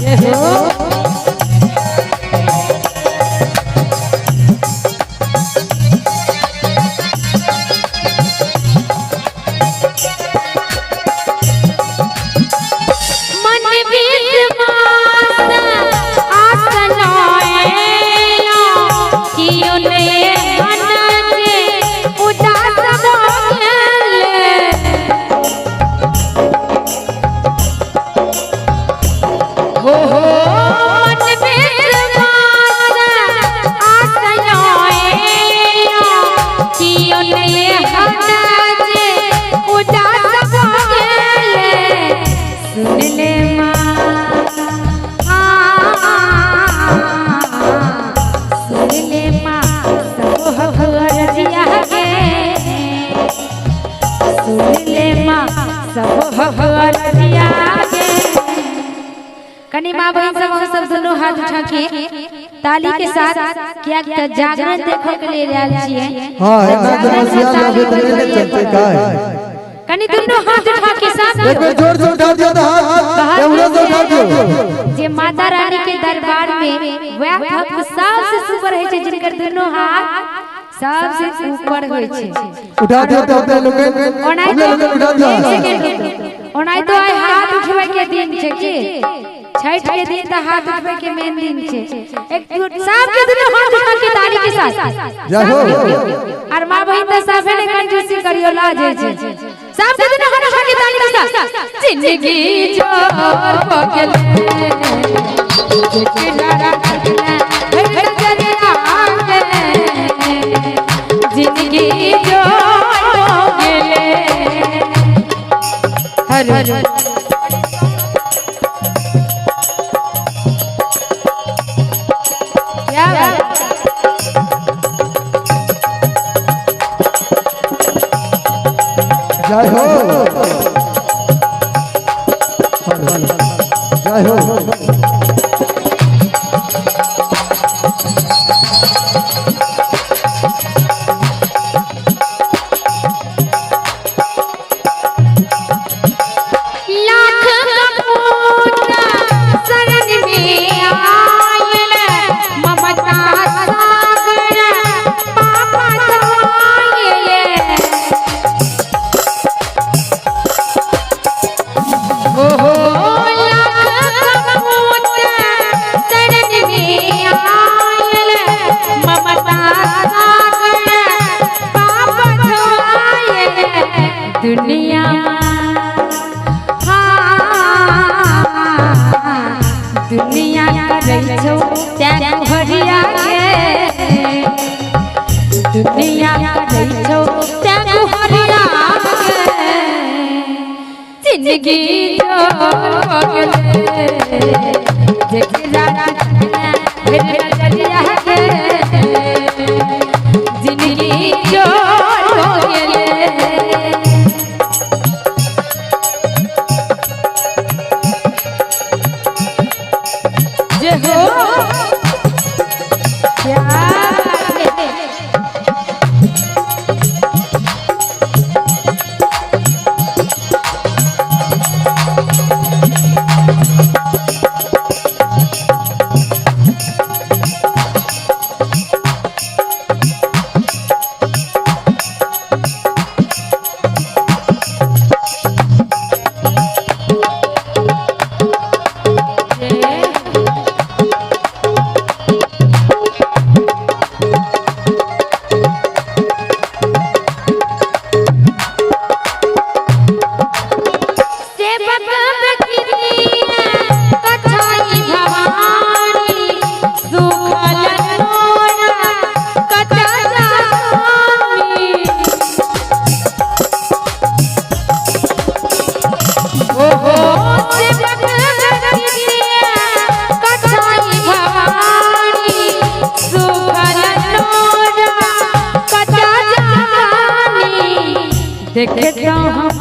जय हो। मन विश्वास आसन आएला, कियो ने मन जे उदास भ गेले। हो हो मन विश्वास आसन आएला, कियो ने मन जे उदास भ गेले। सुन ले माँ, सुन ले माँ सब अरजिया गे, सुन ले माँ सब अरजिया गे। कनी माँ बहन सब हम सब दोनों हाथ उठा के ताली के साथ क्या त जागरण देखो के लिए आयल छियै। हां, इतना समस्या अभी तक नहीं चलते का है। कनी दोनों हाथ उठा के साथ एक बार जोर से उठा दिया तो हाथ एवढा से उठा दियो। जे माता रानी के दरबार में वह भक्त सबसे सुपर है छै, जिनकर दोनों हाथ सबसे ऊपर होय छै। उठा दियो तो अपने लोगन, ओनाई अपने लोगन उठा दियो। एक सेकंड, ओनाई तो आइ हाथ उठबै के दिन छै की छठ के दिन त हाथ उठबै के मेन दिन छै। एक सबके दोनों हाथ उठा के ताली के साथ जय हो। और मां बहिन त सबे ने कंजूसी करियो लाज होय छै। सबके दोनों हाथ उठा के ताली के साथ जिंदगी जोर पकले जिंदगी जोर पकले। हर हर क्या बात। जय हो, जय हो। लाख कपूत शरण में आयल, ममता सागर पाप धोआयल। हो हो लाख कपूत शरण में आयल, ममता सागर पाप धोआयल। दुनिया दुनिया करै छौ त्याग हरिया के, दुनिया करै छौ त्याग हरिया के। जिंदगी जोर गेले जेकरा भेट नजरिया के, जिंदगी जोर गेले। जय हो। क्या बात है। सेवक बकरिया कछाई भवानी, सुखल नोरा कचा जामी। हो हो सेवक बकरिया कछाई भवानी, सुखल नोरा कचा जामी। देखता हम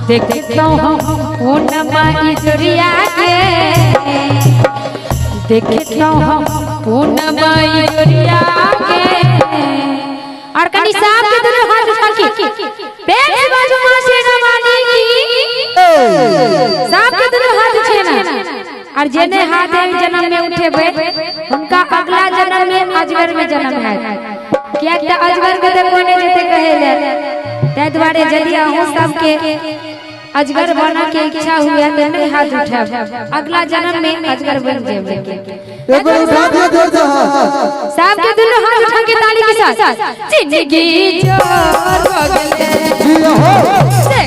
देखता हम पूनम इजरिया के, देखता हम पूनम इजरिया के। और कनी साहब के दोनों हाथ उठा के प्रेम से बाजू मां शेरावाली की। सबके दुनू हाथ उठे ना और जेने हाथ एहि जन्म में उठेबै हुनका अगला जन्म में अजगर में जन्म है। कियाक तऽ अजगर के तऽ कोने जेते कहे ले, ताहि दुआरे यदि अहूँ सबके अजगर बनऽ के इच्छा हुए तऽ नहीं हाथ उठायब, अगला जन्म में अजगर बन जेबै। एक बार उठा दिया जोर से हाथ। सबके दुनू हाथ उठा के ताली के साथ। जिंदगी जोर हो गेलै जी हो। से